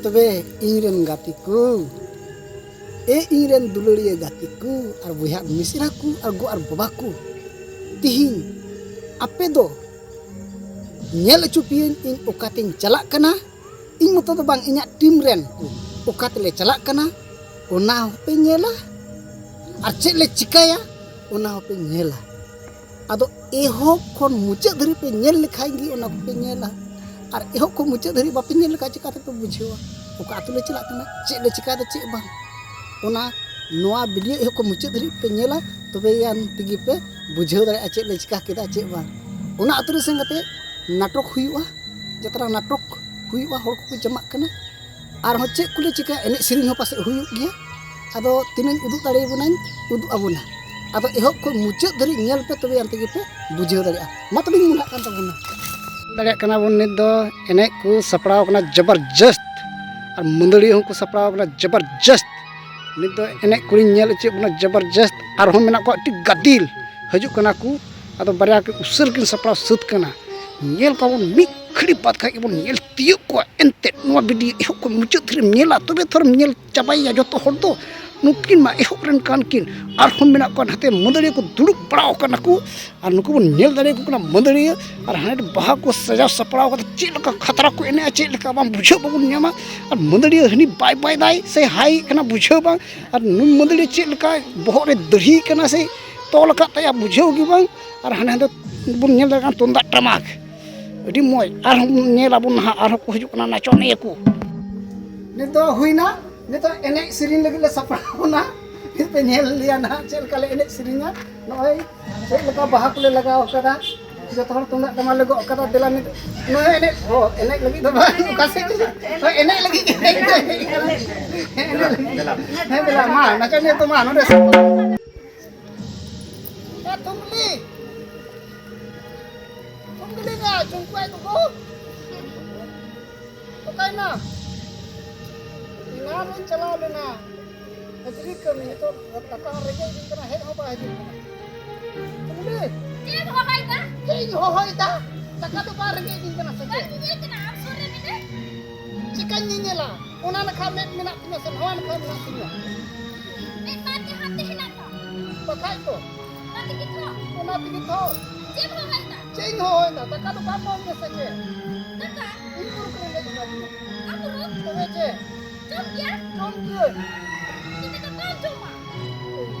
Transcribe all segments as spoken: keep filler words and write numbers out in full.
ᱛᱚᱵᱮ ᱤᱧ ᱨᱮᱱ ᱜᱟᱛᱮ ᱠᱚ, ᱮ ᱤᱧ ᱨᱮᱱ ᱫᱩᱞᱟᱹᱲᱤᱭᱟᱹ ᱜᱟᱛᱮ ᱠᱚ ᱟᱨ ᱵᱚᱭᱦᱟ ᱢᱤᱥᱨᱟ ᱠᱚ ᱟᱨ ᱜᱚ ᱟᱨ ᱵᱟᱵᱟ ᱠᱚ, ᱛᱤᱦᱤᱧ ᱟᱯᱮ ᱫᱚ ᱧᱮᱞ ᱦᱚᱪᱚ ᱯᱮᱭᱟᱹᱧ ᱤᱧ ᱚᱠᱟᱛᱮᱧ ᱪᱟᱞᱟᱜ ᱠᱟᱱᱟ᱾ ᱤᱧ ᱢᱚᱛᱚ ᱫᱚ ᱵᱟᱝ, ᱤᱧᱟᱹᱜ ᱴᱤᱢ ᱨᱮᱱ ᱠᱚ ᱚᱠᱟ ᱛᱮᱞᱮ ᱪᱟᱞᱟᱜ ᱠᱟᱱᱟ, ᱚᱱᱟ ᱦᱚᱸᱯᱮ ᱧᱮᱞᱟ᱾ ᱟᱨ ᱪᱮᱫ ᱞᱮ ᱪᱤᱠᱟᱹᱭᱟ, ᱚᱱᱟ ᱦᱚᱸᱯᱮ ᱧᱮᱞᱟ᱾ ᱟᱫᱚ ᱮᱦᱚᱵ ᱠᱷᱚᱱ ᱢᱩᱪᱟᱹᱫ ᱫᱷᱟᱹᱨᱤᱡ ᱯᱮ ᱧᱮᱞ ᱞᱮᱠᱷᱟᱱ ᱜᱮ ᱚᱱᱟ ᱠᱚᱯᱮ ᱧᱮᱞᱟ᱾ ᱟᱨ ᱮᱦᱚᱵ ᱠᱷᱚᱱ ᱢᱩᱪᱟᱹᱫ ᱫᱷᱟᱹᱨᱤᱡ ᱵᱟᱯᱮ ᱧᱮᱞ ᱞᱮᱠᱷᱟᱱ ᱪᱤᱠᱟᱹ ᱛᱮᱯᱮ ᱵᱩᱡᱷᱟᱹᱣᱟ ᱚᱠᱟ ᱟᱹᱛᱩ ᱞᱮ ᱪᱟᱞᱟᱜ ᱠᱟᱱᱟ, ᱪᱮᱫ ᱞᱮ ᱪᱤᱠᱟᱹᱭᱮᱫᱟ, ᱪᱮᱫ ᱵᱟᱝ? ᱚᱱᱟ ᱱᱚᱣᱟ ᱵᱷᱤᱰᱤᱭᱳ ᱮᱦᱚᱵ ᱠᱷᱚᱱ ᱢᱩᱪᱟᱹᱫ ᱫᱷᱟᱹᱨᱤᱡ ᱯᱮ ᱧᱮᱞᱟ, ᱛᱚᱵᱮ ᱟᱱ ᱛᱮᱜᱮ ᱯᱮ ᱵᱩᱡᱷᱟᱹᱣ ᱫᱟᱲᱮᱭᱟᱜᱼᱟ ᱪᱮᱫ ᱞᱮ ᱪᱤᱠᱟ ᱠᱮᱫᱟ, ᱪᱮᱫ ᱵᱟᱝ᱾ ᱚᱱᱟ ᱟᱹᱛᱩ ᱨᱮ ᱥᱮᱱ ᱠᱟᱛᱮ ᱱᱟᱴᱚᱠ ᱦᱩᱭᱩᱜᱼᱟ, ᱡᱟᱛᱨᱟ ᱱᱟᱴᱚᱠ ᱦᱩᱭᱩᱜᱼᱟ, ᱦᱚᱲ ᱠᱚᱠᱚ ᱡᱟᱢᱟᱜ ᱠᱟᱱᱟ᱾ ᱟᱨᱦᱚᱸ ᱪᱮᱫ ᱠᱚᱞᱮ ᱪᱤᱠᱟᱹᱭᱟ, ᱮᱱᱮᱡ ᱥᱮᱨᱮᱧ ᱦᱚᱸ ᱯᱟᱥᱮᱡ ᱦᱩᱭᱩᱜ ᱜᱮᱭᱟ᱾ ᱟᱫᱚ ᱛᱤᱱᱟᱹᱜ ᱤᱧ ᱩᱫᱩᱜ ᱫᱟᱲᱮᱭᱟᱵᱚᱱᱟᱧ, ᱩᱫᱩᱜ ᱟᱵᱚᱱᱟ᱾ ᱟᱫᱚ ᱮᱦᱚᱵ ᱠᱷᱚᱱ ᱢᱩᱪᱟᱹᱫ ᱫᱷᱟᱹᱨᱤᱡ ᱧᱮᱞ ᱯᱮ, ᱛᱚᱵᱮ ᱟᱱ ᱛᱮᱜᱮ ᱯᱮ ᱵᱩᱡᱷᱟᱹᱣ ᱫᱟᱲᱮᱭᱟᱜᱼᱟ᱾ ᱢᱟ ᱛᱚᱵᱮᱧ ᱢᱮᱱᱟᱜ ᱠᱟᱱ ᱛᱟᱵᱚᱱᱟ᱾ ᱫᱟᱲᱮᱭᱟᱜ ᱠᱟᱱᱟ ᱵᱚᱱ, ᱱᱤᱛ ᱫᱚ ᱮᱱᱮᱡ ᱠᱚ ᱥᱟᱯᱲᱟᱣ ᱠᱟᱱᱟ ᱡᱚᱵᱚᱨᱡᱚᱥᱛ, ᱟᱨ ᱢᱟᱹᱫᱟᱹᱲᱤᱭᱟᱹ ᱦᱚᱸᱠᱚ ᱥᱟᱯᱲᱟᱣ ᱠᱟᱱᱟ ᱡᱚᱵᱚᱨᱡᱚᱥᱛ᱾ ᱱᱤᱛ ᱫᱚ ᱮᱱᱮᱡ ᱠᱩᱲᱤᱧ ᱧᱮᱞ ᱦᱚᱪᱚᱭᱮᱫ ᱵᱚᱱᱟ ᱡᱚᱵᱚᱨᱡᱚᱥᱛ᱾ ᱟᱨᱦᱚᱸ ᱢᱮᱱᱟᱜ ᱠᱚᱣᱟ ᱟᱹᱰᱤ ᱜᱟᱫᱮᱞ, ᱦᱤᱡᱩᱜ ᱠᱟᱱᱟ ᱠᱚ᱾ ᱟᱫᱚ ᱵᱟᱨᱭᱟ ᱠᱤᱱ ᱩᱥᱟᱹᱨ ᱠᱤᱱ ᱥᱟᱯᱲᱟᱣ ᱥᱟᱹᱛ ᱠᱟᱱᱟ᱾ ᱧᱮᱞ ᱠᱚᱣᱟ ᱵᱚᱱ, ᱢᱤᱫ ᱜᱷᱟᱹᱲᱤ ᱵᱟᱫ ᱠᱷᱟᱡ ᱜᱮᱵᱚᱱ ᱧᱮᱞ ᱛᱤᱭᱳᱜ ᱠᱚᱣᱟ᱾ ᱮᱱᱛᱮᱫ ᱱᱚᱣᱟ ᱵᱷᱤᱰᱤᱭᱳ ᱮᱦᱚᱵ ᱠᱷᱚᱱ ᱢᱩᱪᱟᱹᱫ ᱫᱷᱟᱹᱨᱤᱡ ᱧᱮᱞᱟ, ᱛᱚᱵᱮ ᱛᱷᱚᱨᱮᱢ ᱧᱮᱞ ᱪᱟᱵᱟᱭᱮᱭᱟ ᱡᱚᱛᱚ ᱦᱚᱲ ᱫᱚ᱾ ᱱᱩᱠᱤᱱ ᱢᱟ ᱮᱦᱚᱵ ᱨᱮᱱ ᱠᱟᱱ ᱠᱤᱱ, ᱟᱨᱦᱚᱸ ᱢᱮᱱᱟᱜ ᱠᱚᱣᱟ ᱱᱟᱛᱮ ᱢᱟᱹᱫᱟᱹᱲᱤᱭᱟᱹ ᱠᱚ ᱫᱩᱲᱩᱵ ᱵᱟᱲᱟᱣ ᱠᱟᱱᱟ ᱠᱚ, ᱟᱨ ᱱᱩᱠᱩ ᱵᱚᱱ ᱧᱮᱞ ᱫᱟᱲᱮᱭᱟᱠᱚ ᱠᱟᱱᱟ ᱢᱟᱹᱫᱟᱹᱲᱤᱭᱟᱹ᱾ ᱟᱨ ᱦᱟᱱᱮ ᱵᱟᱦᱟ ᱠᱚ ᱥᱟᱡᱟᱣ ᱥᱟᱯᱲᱟᱣ ᱠᱟᱛᱮ ᱪᱮᱫ ᱞᱮᱠᱟ ᱠᱷᱟᱛᱨᱟ ᱠᱚ ᱮᱱᱮᱡᱼᱟ, ᱪᱮᱫ ᱞᱮᱠᱟ ᱵᱟᱝ ᱵᱩᱡᱷᱟᱹᱣ ᱵᱟᱵᱚᱱ ᱧᱟᱢᱟ᱾ ᱟᱨ ᱢᱟᱹᱫᱟᱹᱲᱤᱭᱟᱹ ᱦᱟᱹᱱᱤ ᱵᱟᱭ ᱵᱟᱭ ᱫᱟᱭ ᱥᱮ ᱦᱟᱭ ᱠᱟᱱᱟ ᱵᱩᱡᱷᱟᱹᱣ ᱵᱟᱝ, ᱟᱨ ᱱᱩᱭ ᱢᱟᱹᱫᱟᱹᱲᱤᱭᱟᱹ ᱪᱮᱫ ᱞᱮᱠᱟ ᱵᱚᱦᱚᱜ ᱨᱮ ᱫᱟᱹᱲᱦᱤ ᱠᱟᱱᱟ ᱥᱮ ᱛᱚᱞ ᱟᱠᱟᱫ ᱛᱟᱭᱟ ᱵᱩᱡᱷᱟᱹᱣ ᱜᱮ ᱵᱟᱝ᱾ ᱟᱨ ᱦᱟᱱᱮ ᱦᱟᱸᱰᱮ ᱵᱚᱱ ᱧᱮᱞ ᱫᱟᱲᱮᱭᱟᱜ ᱠᱟᱱᱟ ᱛᱩᱢᱫᱟᱜ ᱴᱟᱢᱟᱠ, ᱟᱹᱰᱤ ᱢᱚᱡᱽ᱾ ᱟᱨᱦᱚᱸ ᱵᱚᱱ ᱧᱮᱞ ᱟᱵᱚᱱ ᱱᱟᱦᱟᱜ, ᱟᱨᱦᱚᱸ ᱠᱚ ᱦᱤᱡᱩᱜ ᱠᱟᱱᱟ ᱱᱟᱪᱚᱱᱤᱭᱟᱹ ᱠᱚ᱾ ᱱᱤᱛ ᱫᱚ ᱦᱩᱭᱱᱟ, ᱱᱤᱛᱚᱜ ᱮᱱᱮᱡ ᱥᱮᱨᱮᱧ ᱞᱟᱹᱜᱤᱫ ᱞᱮ ᱥᱟᱯᱲᱟᱣ ᱮᱱᱟ᱾ ᱱᱤᱛ ᱯᱮ ᱧᱮᱞ ᱞᱮᱭᱟ ᱱᱟᱦᱟᱜ ᱪᱮᱫ ᱞᱮᱠᱟ ᱞᱮ ᱮᱱᱮᱡ ᱥᱮᱨᱮᱧᱟ᱾ ᱱᱚᱜᱼᱚᱭ ᱪᱮᱫ ᱞᱮᱠᱟ ᱵᱟᱦᱟ ᱠᱚᱞᱮ ᱞᱟᱜᱟᱣ ᱠᱟᱫᱟ, ᱡᱚᱛᱚ ᱦᱚᱲ ᱛᱩᱢᱫᱟᱜ ᱴᱟᱢᱟᱠ ᱞᱮ ᱜᱚᱜ ᱠᱟᱫᱟ᱾ ᱫᱮᱞᱟ ᱱᱤᱛ ᱱᱚᱜᱼᱚᱭ ᱮᱱᱮᱡ, ᱦᱚᱸ, ᱮᱱᱮᱡ ᱞᱟᱹᱜᱤᱫ ᱫᱚ ᱵᱟᱝ, ᱚᱠᱟ ᱥᱮᱫ ᱦᱳᱭ, ᱮᱱᱮᱡ ᱞᱟᱹᱜᱤᱫ ᱜᱮ ᱦᱮᱡ ᱠᱟᱱᱟ᱾ ᱦᱮᱸ, ᱮᱱᱮᱡ ᱞᱟᱹᱜᱤᱫ᱾ ᱦᱮᱸ, ᱫᱮᱞᱟ, ᱢᱟ, ᱱᱟᱪᱚᱱᱤᱭᱟᱹ ᱛᱚ ᱢᱟ, ᱱᱚᱰᱮ ᱥᱟᱵ ᱠᱚᱢ᱾ ᱮ, ᱛᱩᱢᱞᱤ! ᱛᱩᱢᱞᱤ ᱜᱟ, ᱪᱩᱝᱠᱩ ᱟᱭ ᱜᱚᱜᱚ! ᱚᱠᱟᱭᱱᱟ? ᱮᱱᱟᱝ ᱨᱤᱧ ᱪᱟᱞᱟᱣ ᱞᱮᱱᱟ ᱦᱟᱹᱡᱨᱤ ᱠᱟᱹᱢᱤ, ᱱᱤᱛᱚᱜ ᱫᱟᱠᱟ ᱦᱚᱸ ᱨᱮᱸᱜᱮᱡ ᱤᱫᱤᱧ ᱠᱟᱱᱟ, ᱦᱮᱡ ᱦᱚᱸ ᱵᱟᱭ ᱦᱤᱡᱩᱜ ᱠᱟᱱᱟ᱾ ᱛᱩᱢᱞᱤ! ᱪᱮᱫ ᱮᱢ ᱦᱚᱦᱚᱭᱮᱫᱟ? ᱪᱮᱫ ᱤᱧ ᱦᱚᱦᱚᱭᱮᱫᱟ? ᱫᱟᱠᱟ ᱫᱚ ᱵᱟᱝ ᱨᱮᱸᱜᱮᱡ ᱤᱫᱤᱧ ᱠᱟᱱᱟ ᱥᱮ ᱵᱟᱝ ᱪᱮᱫ? ᱨᱮᱸᱜᱮᱡ ᱠᱟᱱᱟ, ᱟᱢ ᱥᱩᱨ ᱨᱮ ᱢᱮᱱᱟᱭ᱾ ᱪᱤᱠᱟᱹᱧ ᱧᱮᱧᱮᱞᱟ? ᱚᱱᱟ ᱱᱟᱠᱷᱟ ᱢᱮᱫ ᱢᱮᱱᱟᱜ ᱛᱤᱧᱟ ᱥᱮ ᱱᱚᱣᱟ ᱱᱟᱠᱷᱟ ᱢᱮᱱᱟᱜ ᱛᱤᱧᱟ? ᱢᱮᱫ ᱢᱟ ᱦᱟᱱᱛᱮ ᱦᱮᱱᱟᱜ ᱛᱟᱢ᱾ ᱵᱟᱠᱷᱟᱡ ᱫᱚ᱾ ᱚᱱᱟ ᱛᱮᱜᱮ ᱛᱚ᱾ ᱚᱱᱟ ᱛᱮᱜᱮ ᱛᱚ᱾ ᱪᱮᱫ ᱮᱢ ᱦᱚᱦᱚᱭᱮᱫᱟ? ᱪᱮᱫ ᱤᱧ ᱦᱚᱦᱚᱭᱮᱫᱟ? ᱫᱟᱠᱟ ᱫᱚ ᱵᱟᱢ ᱮᱢᱟᱹᱧ ᱥᱮ ᱪᱮᱫ? ᱫᱟᱠᱟ? ᱤᱧ ᱵᱩᱨᱩ ᱠᱚᱨᱮ ᱞᱮ ᱡᱚᱢᱟ᱾ ᱟᱢ ᱵᱩᱨᱩ? ᱛᱚᱵᱮ ᱪᱮᱫ? ᱡᱚᱢ ᱜᱮᱭᱟ? ᱡᱚᱢ ᱜᱤᱭᱟᱹᱧ᱾ ᱪᱮᱫ ᱞᱮᱠᱟ ᱵᱟᱢ ᱡᱚᱢᱟ?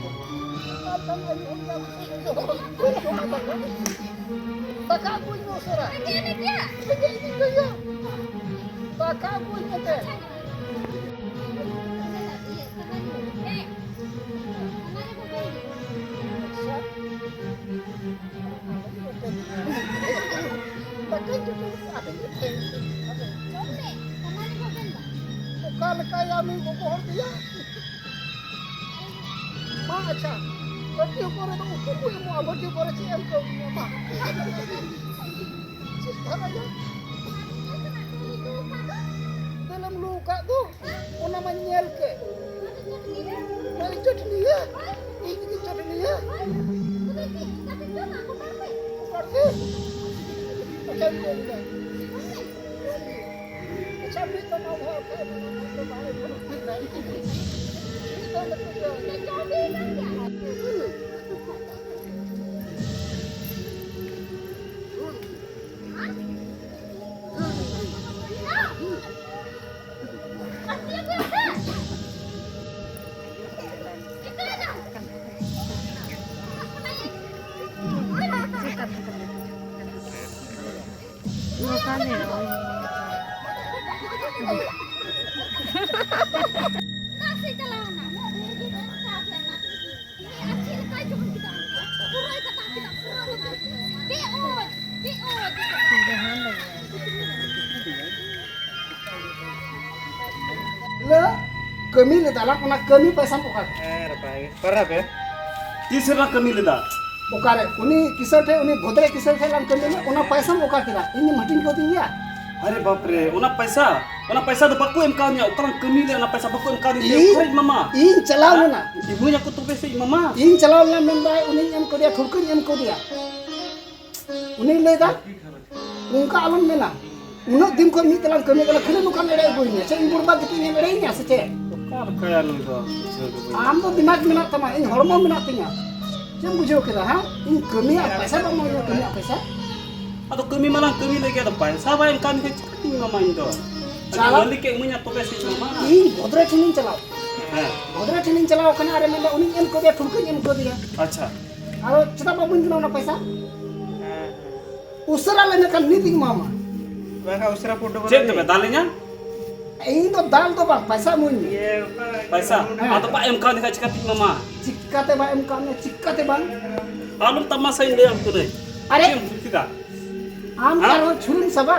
ᱟᱨ ᱵᱟᱝ ᱟᱹᱭᱩᱵ ᱦᱚᱸ ᱵᱟᱢ ᱡᱚᱢᱟ᱾ ᱫᱟᱠᱟ ᱟᱹᱜᱩᱧ ᱢᱮ ᱩᱥᱟᱹᱨᱟ᱾ ᱨᱮᱸᱜᱮᱡ ᱮᱱᱟ ᱜᱮᱭᱟ? ᱫᱟᱠᱟ ᱟᱹᱜᱩᱧ ᱢᱮ᱾ ᱟᱪᱪᱷᱟ᱾ ᱫᱟᱠᱟᱧ ᱡᱚᱴᱮᱫ ᱠᱟᱜᱼᱟ᱾ ᱚᱠᱟ ᱞᱮᱠᱟᱭᱟ ᱱᱩᱭ ᱜᱚᱜᱚ ᱦᱚᱲ ᱫᱚᱭᱟ? ᱢᱟ ᱟᱪᱪᱷᱟ, ᱵᱟᱹᱴᱤ ᱦᱚᱯᱚᱱ ᱨᱮᱫᱚ ᱩᱛᱩ ᱠᱚ ᱮᱢᱚᱜᱼᱟ, ᱵᱟᱹᱴᱤ ᱦᱚᱯᱚᱱ ᱨᱮ ᱪᱮᱫ ᱮᱢ ᱠᱟᱹᱣᱰᱤᱭᱟ? ᱢᱟ᱾ ᱪᱮᱫ ᱫᱷᱟᱨᱟᱭᱟ? ᱫᱟᱹᱞᱮᱢ ᱞᱩ ᱟᱠᱟᱫ ᱫᱚ, ᱚᱱᱟ ᱢᱟᱧ ᱧᱮᱞ ᱠᱮᱫ᱾ ᱚᱱᱟ ᱪᱟᱹᱴᱱᱤᱭᱟ? ᱤᱧ ᱜᱮ ᱪᱟᱹᱴᱱᱤᱭᱟ? ᱚᱠᱟᱨᱮ? ᱟᱪᱪᱷᱟᱧ ᱧᱮᱞ ᱮᱫᱟ᱾ ᱟᱪᱪᱷᱟ, ᱢᱤᱫ ᱫᱚ ᱱᱚᱣᱟ ᱵᱷᱟᱜ ᱠᱷᱟᱡ ᱢᱮᱱᱟᱜᱼᱟ, ᱢᱤᱫ ᱫᱚ ᱵᱟᱦᱨᱮ ᱠᱷᱚᱱ ᱢᱤᱫ ᱫᱚ ᱞᱟᱹᱴᱩ ᱜᱮᱭᱟ᱾ ᱠᱟᱹᱢᱤ ᱞᱮᱫᱟ ᱞᱟᱝ, ᱚᱱᱟ ᱠᱟᱹᱢᱤ ᱯᱚᱭᱥᱟᱢ ᱚᱠᱟ ᱠᱮᱫᱟ? ᱦᱮᱸ, ᱨᱟᱯᱟᱭ ᱜᱮ᱾ ᱯᱟᱨᱟ ᱯᱮ᱾ ᱛᱤᱥ ᱨᱮᱞᱟᱝ ᱠᱟᱹᱢᱤ ᱞᱮᱫᱟ? ᱚᱠᱟᱨᱮ? ᱩᱱᱤ ᱠᱤᱥᱟᱹᱬ ᱴᱷᱮᱱ, ᱩᱱᱤ ᱵᱷᱚᱫᱨᱮ ᱠᱤᱥᱟᱹᱬ ᱴᱷᱮᱱ ᱞᱟᱝ ᱠᱟᱹᱢᱤ ᱞᱮᱫᱟ, ᱚᱱᱟ ᱯᱚᱭᱥᱟᱢ ᱚᱠᱟ ᱠᱮᱫᱟ? ᱤᱧᱮᱢ ᱦᱟᱹᱴᱤᱧ ᱠᱟᱣᱫᱤᱧ ᱜᱮᱭᱟ? ᱟᱨᱮ ᱵᱟᱯ ᱨᱮ, ᱚᱱᱟ ᱯᱚᱭᱥᱟ, ᱚᱱᱟ ᱯᱚᱭᱥᱟ ᱫᱚ ᱵᱟᱠᱚ ᱮᱢ ᱠᱟᱣᱫᱤᱧᱟ, ᱚᱠᱟ ᱞᱟᱝ ᱠᱟᱹᱢᱤ ᱞᱮᱫᱟ, ᱚᱱᱟ ᱯᱚᱭᱥᱟ ᱵᱟᱠᱚ ᱮᱢ ᱠᱟᱣᱫᱤᱧᱟ᱾ ᱤᱧ, ᱚᱠᱟᱨᱮ ᱢᱟᱢᱟ? ᱤᱧ ᱪᱟᱞᱟᱣ ᱞᱮᱱᱟ᱾ ᱤᱢᱟᱹᱧ ᱟᱠᱚ ᱛᱚᱵᱮ ᱥᱮ ᱢᱟᱢᱟ᱾ ᱤᱧ ᱪᱟᱞᱟᱣ ᱞᱮᱱᱟ, ᱢᱮᱱᱫᱟᱭ ᱩᱱᱤᱧ ᱮᱢ ᱠᱟᱫᱮᱭᱟ, ᱴᱷᱩᱲᱠᱟᱹᱧ ᱮᱢ ᱠᱟᱫᱮᱭᱟ᱾ ᱩᱱᱤᱭ ᱞᱟᱹᱭᱫᱟ, ᱱᱚᱝᱠᱟ ᱟᱞᱚᱢ ᱢᱮᱱᱟ᱾ ᱩᱱᱟᱹᱜ ᱫᱤᱱ ᱠᱷᱚᱱ ᱢᱤᱫ ᱛᱟᱞᱟᱝ ᱠᱟᱹᱢᱤ ᱠᱟᱱᱟ, ᱠᱷᱟᱹᱞᱤ ᱱᱚᱝᱠᱟᱢ ᱮᱲᱮ ᱟᱹᱜᱩᱭᱤᱧᱟ᱾ ᱪᱮᱫ ᱤᱧ ᱵᱩᱲᱵᱟᱠ ᱠᱟᱛᱮ ᱤᱧ ᱮᱲᱮᱭᱤᱧᱟ ᱥᱮ ᱪᱮᱫ? ᱚᱠᱟ ᱞᱮᱠᱟᱭᱟ ᱱᱩᱭ ᱫᱚ? ᱵᱩᱡᱷᱟᱹᱣ ᱜᱮ ᱵᱟᱹᱧ ᱟᱢ ᱫᱚ ᱫᱤᱢᱟᱜᱽ ᱢᱮᱱᱟᱜ ᱛᱟᱢᱟ, ᱤᱧ ᱦᱚᱲᱢᱚ ᱢᱮᱱᱟᱜ ᱛᱤᱧᱟ᱾ ᱪᱮᱫ ᱮᱢ ᱵᱩᱡᱷᱟᱹᱣ ᱠᱮᱫᱟ, ᱦᱮᱸ? ᱤᱧ ᱠᱟᱹᱢᱤᱭᱟ, ᱯᱚᱭᱥᱟ ᱵᱟᱢ ᱮᱢᱟᱹᱧᱟ, ᱠᱟᱹᱢᱤᱭᱟ ᱯᱚᱭᱥᱟ? ᱟᱫᱚ ᱠᱟᱹᱢᱤ ᱢᱟᱞᱟᱝ ᱠᱟᱹᱢᱤ ᱞᱟᱹᱜᱤᱫ, ᱟᱫᱚ ᱯᱚᱭᱥᱟ ᱵᱟᱭ ᱮᱢ ᱠᱟᱱ ᱠᱷᱟᱱ ᱪᱤᱠᱟᱹᱛᱤᱧ ᱮᱢᱟᱢᱟ ᱤᱧ ᱫᱚ? ᱟᱫᱚ ᱪᱟᱞᱟᱜ ᱢᱟᱹᱞᱤᱠ ᱮ ᱤᱢᱟᱹᱧᱟ ᱛᱚᱵᱮ ᱥᱮᱧ ᱮᱢᱟᱢᱟ᱾ ᱤᱧ ᱵᱷᱚᱫᱨᱮ ᱴᱷᱮᱱᱤᱧ ᱪᱟᱞᱟᱣ᱾ ᱦᱮᱸ᱾ ᱵᱷᱚᱫᱨᱮ ᱴᱷᱮᱱᱤᱧ ᱪᱟᱞᱟᱣ ᱠᱟᱱᱟ, ᱟᱨᱮ ᱢᱮᱱᱫᱟ ᱩᱱᱤᱧ ᱮᱢ ᱠᱟᱫᱮᱭᱟ, ᱴᱷᱩᱲᱠᱟᱹᱧ ᱮᱢ ᱠᱟᱫᱮᱭᱟ᱾ ᱟᱪᱪᱷᱟ᱾ ᱟᱫᱚ ᱪᱮᱫᱟᱜ ᱵᱟᱢ ᱤᱢᱟᱹᱧ ᱠᱟᱱᱟ ᱚᱱᱟ ᱯᱚᱭᱥᱟ? ᱩᱥᱟᱹᱨᱟ ᱞᱟᱹᱭ ᱞᱮᱠᱷᱟᱱ ᱱᱤᱛ ᱤᱧ ᱮᱢᱟᱢᱟ᱾ ᱵᱟᱝᱠᱷᱟᱱ ᱩᱥᱟᱹᱨᱟ ᱯᱷᱳᱴᱳ ᱪᱮᱫ ᱵᱟᱞᱟ ᱛᱚᱵᱮ, ᱫᱟᱞᱤᱧᱟ? ᱤᱧ ᱫᱚ ᱫᱟᱞ ᱫᱚ ᱵᱟᱝ, ᱯᱚᱭᱥᱟ ᱤᱢᱟᱹᱧ ᱢᱮ᱾ ᱤᱭᱟᱹ, ᱚᱠᱟ ᱯᱚᱭᱥᱟ? ᱦᱮᱸ᱾ ᱟᱫᱚ ᱵᱟᱭ ᱮᱢ ᱠᱟᱣᱫᱤᱧ ᱠᱷᱟᱱ ᱪᱤᱠᱟᱹᱛᱤᱧ ᱮᱢᱟᱢᱟ? ᱪᱤᱠᱟᱹᱛᱮ ᱵᱟᱭ ᱮᱢ ᱠᱟᱣ ᱢᱮᱭᱟ? ᱪᱤᱠᱟᱹᱛᱮ ᱵᱟᱝ? ᱟᱞᱚᱢ ᱛᱟᱢᱟᱥᱟᱧ ᱞᱟᱹᱭᱟᱢ ᱠᱟᱹᱱᱟᱹᱧ᱾ ᱟᱨᱮ! ᱪᱮᱫ ᱮᱢ ᱵᱩᱡ ᱠᱮᱫᱟ? ᱟᱢ ᱦᱮᱸ? ᱟᱨᱦᱚᱸ ᱪᱷᱩᱨᱤᱢ ᱥᱟᱵᱟ?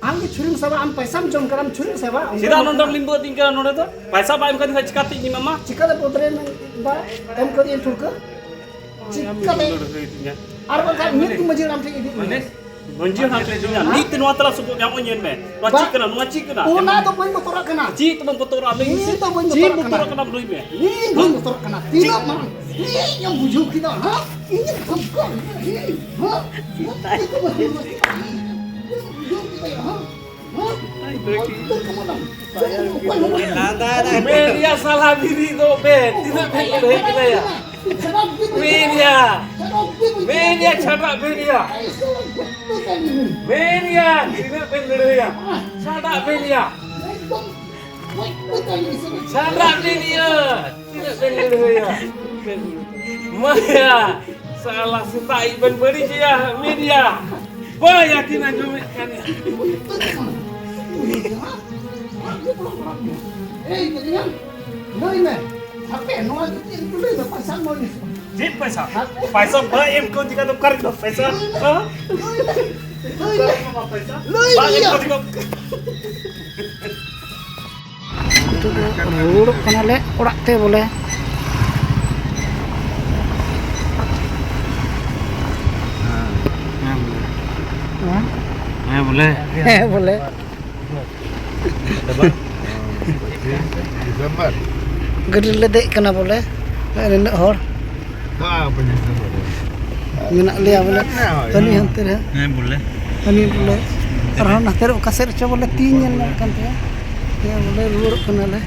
ᱟᱢ ᱜᱮ ᱪᱷᱩᱨᱤᱢ ᱥᱟᱵᱟ? ᱟᱢ ᱯᱚᱭᱥᱟᱢ ᱡᱚᱢ ᱠᱟᱱᱟ, ᱟᱢ ᱪᱷᱩᱨᱤᱢ ᱥᱟᱵᱟ? ᱟᱢ ᱪᱮᱫᱟᱜ ᱫᱚ ᱱᱚᱰᱮᱢ ᱞᱤᱸᱵᱟᱹ ᱟᱹᱫᱤᱧ ᱠᱟᱱᱟ ᱱᱚᱰᱮ ᱫᱚ? ᱯᱚᱭᱥᱟ ᱵᱟᱭ ᱮᱢ ᱠᱟᱣᱫᱤᱧ ᱠᱷᱟᱱ ᱪᱤᱠᱟᱹᱛᱤᱧ ᱮᱢᱟᱢᱟ? ᱪᱤᱠᱟᱹᱛᱮ ᱵᱚᱫᱨᱮ ᱢᱮᱱᱫᱟ? ᱮᱢ ᱠᱟᱫᱤᱧ ᱴᱷᱩᱲᱠᱟᱹ? ᱪᱤᱠᱟᱹᱛᱮ? ᱞᱟᱹᱲᱦᱟᱹᱭ ᱫᱤᱧᱟ᱾ ᱟᱨ ᱵᱟᱝᱠᱷᱟᱱ ᱱᱤᱛ ᱢᱟᱹᱡᱷᱤ ᱦᱟᱲᱟᱢ ᱴᱷᱮᱱ ᱤᱫᱤ ᱢᱮ᱾ ᱢᱟᱹᱡᱷᱤ ᱦᱟᱲᱟᱢ ᱴᱷᱮᱱ ᱤᱫᱤ ᱢᱮ᱾ ᱱᱤᱛ ᱱᱚᱣᱟ ᱛᱟᱞᱟ ᱥᱚᱵᱚᱫ ᱧᱟᱢᱚᱜ ᱧᱮᱞ ᱢᱮ᱾ ᱱᱚᱣᱟ ᱵᱟ-, ᱪᱮᱫ ᱠᱟᱱᱟ? ᱱᱚᱣᱟ ᱪᱮᱫ ᱠᱟᱱᱟ? ᱚᱱᱟ ᱫᱚ ᱵᱟᱹᱧ ᱵᱚᱛᱚᱨᱟᱜ ᱠᱟᱱᱟ᱾ ᱪᱮᱫ ᱵᱟᱢ ᱵᱚᱛᱚᱨᱚᱜᱼᱟ? ᱞᱟᱹᱭ ᱢᱮᱥᱮ᱾ ᱤᱧ ᱫᱚ ᱵᱟᱹᱧ ᱪᱮᱫ ᱵᱚᱛᱚᱨᱟᱜ ᱠᱟᱱᱟ᱾ ᱵᱚᱛᱚᱨᱚᱜ ᱠᱟᱱᱟᱢ? ᱞᱟᱹᱭ ᱢᱮ᱾ ᱤᱧ ᱫᱚ ᱵᱟᱹᱧ ᱵᱚᱛᱚᱨᱚᱜ ᱠᱟᱱᱟ᱾ ᱪᱮᱫ? ᱛᱤᱱᱟᱹᱜ ᱢᱟᱨᱟᱝ ᱤᱧ ᱮᱢ ᱵᱩᱡᱷᱟᱹᱣ ᱠᱮᱫᱟ, ᱦᱮᱸ? ᱤᱧ ᱮᱢ ᱫᱷᱚᱢᱠᱟᱣ ᱠᱮᱫᱟ, ᱦᱮᱸ? ᱦᱮᱸ? ᱤᱧ ᱫᱚ ᱵᱟᱹᱧ ᱵᱩᱡᱷᱟᱹᱣ ᱠᱮᱫᱟ, ᱦᱮᱸ? ᱢᱮᱱᱭᱟ ᱥᱟᱞᱟ ᱵᱤᱨᱤ ᱫᱚ ᱵᱮ, ᱛᱤᱱᱟᱹᱜ ᱵᱮᱱ ᱞᱟᱹᱲᱦᱟᱹᱭ ᱠᱮᱫᱟᱭᱟ? ᱢᱮᱱᱭᱟ, ᱢᱮᱱᱭᱟ ᱪᱷᱟᱰᱟᱜ ᱢᱮᱱᱭᱟ᱾ ᱢᱮᱱᱭᱟ, ᱛᱤᱱᱟᱹᱜ ᱵᱮᱱ ᱞᱟᱹᱲᱦᱟᱹᱭᱟ? ᱪᱷᱟᱰᱟᱜ ᱢᱮᱱᱭᱟ᱾ ᱪᱷᱟᱰᱟᱜ ᱢᱮᱱᱭᱟ᱾ ᱛᱤᱱᱟᱹᱜ ᱵᱮᱱ ᱞᱟᱹᱲᱦᱟᱹᱭᱟ? ᱢᱟᱭᱟ, ᱥᱟᱞᱟ ᱥᱮᱛᱟᱜ ᱤᱡ ᱵᱮᱱ ᱵᱟᱹᱲᱤᱡᱮᱭᱟ, ᱢᱮᱱᱮᱭᱟ᱾ ᱵᱟᱭ ᱟᱹᱠᱤᱱ ᱟᱸᱡᱚᱢᱮᱫ ᱠᱟᱱ᱾ ᱮᱭ, ᱠᱟᱹᱴᱤᱡ ᱜᱟᱱ᱾ ᱞᱟᱹᱭ ᱢᱮ᱾ ᱦᱟᱯᱮ, ᱱᱚᱣᱟ ᱫᱚ ᱪᱮᱫ ᱠᱚ ᱞᱟᱹᱭ ᱫᱟ? ᱯᱚᱭᱥᱟ ᱢᱟ ᱪᱮᱫ ᱯᱚᱭᱥᱟ? ᱯᱚᱭᱥᱟ ᱵᱟᱭ ᱮᱢ ᱠᱚ ᱪᱤᱠᱟ ᱫᱚ ᱚᱠᱟᱨᱮ ᱫᱚ ᱯᱚᱭᱥᱟ? ᱦᱮᱸ? ᱞᱟᱹᱭ ᱢᱮ᱾ ᱞᱟᱹᱭ ᱢᱮ᱾ ᱯᱚᱭᱥᱟ? ᱞᱟᱹᱭ ᱵᱟᱭ ᱮᱢ ᱢᱮᱭᱟ᱾ ᱠᱚ ᱪᱤᱠᱟ? ᱱᱤᱛᱚᱜ ᱫᱚ ᱨᱩᱣᱟᱹᱲᱚᱜ ᱠᱟᱱᱟᱞᱮ ᱚᱲᱟᱜ ᱛᱮ ᱵᱚᱞᱮ᱾ ᱦᱮᱸ? ᱦᱮᱸ ᱵᱚᱞᱮ᱾ ᱦᱮᱸ ᱵᱚᱞᱮ᱾ ᱰᱤᱥᱮᱢᱵᱚᱨ᱾ ᱜᱟᱹᱰᱤ ᱨᱮᱞᱮ ᱫᱮᱡ ᱠᱟᱱᱟ ᱵᱚᱞᱮ, ᱱᱚᱜᱼᱚᱭ ᱱᱤᱱᱟᱹᱜ ᱦᱚᱲ᱾ ᱵᱟᱝ, ᱵᱟᱹᱧ ᱦᱤᱥᱟᱹᱵᱟ᱾ ᱢᱮᱱᱟᱜ ᱞᱮᱭᱟ ᱵᱚᱞᱮ᱾ ᱦᱟᱹᱱᱤ ᱦᱟᱱᱛᱮ ᱨᱮ᱾ ᱦᱮᱸ ᱵᱚᱞᱮ᱾ ᱦᱟᱹᱱᱤ ᱵᱚᱞᱮ᱾ ᱟᱨᱦᱚᱸ ᱱᱟᱛᱮ ᱨᱮ ᱚᱠᱟ ᱥᱮᱫ ᱨᱮᱪᱚ ᱵᱚᱞᱮ ᱛᱤᱧ ᱧᱮᱞ ᱧᱟᱢᱚᱜ ᱠᱟᱱ ᱛᱟᱭᱟ᱾ ᱦᱮᱸ, ᱵᱚᱞᱮ ᱨᱩᱣᱟᱹᱲᱚᱜ ᱠᱟᱱᱟᱞᱮ᱾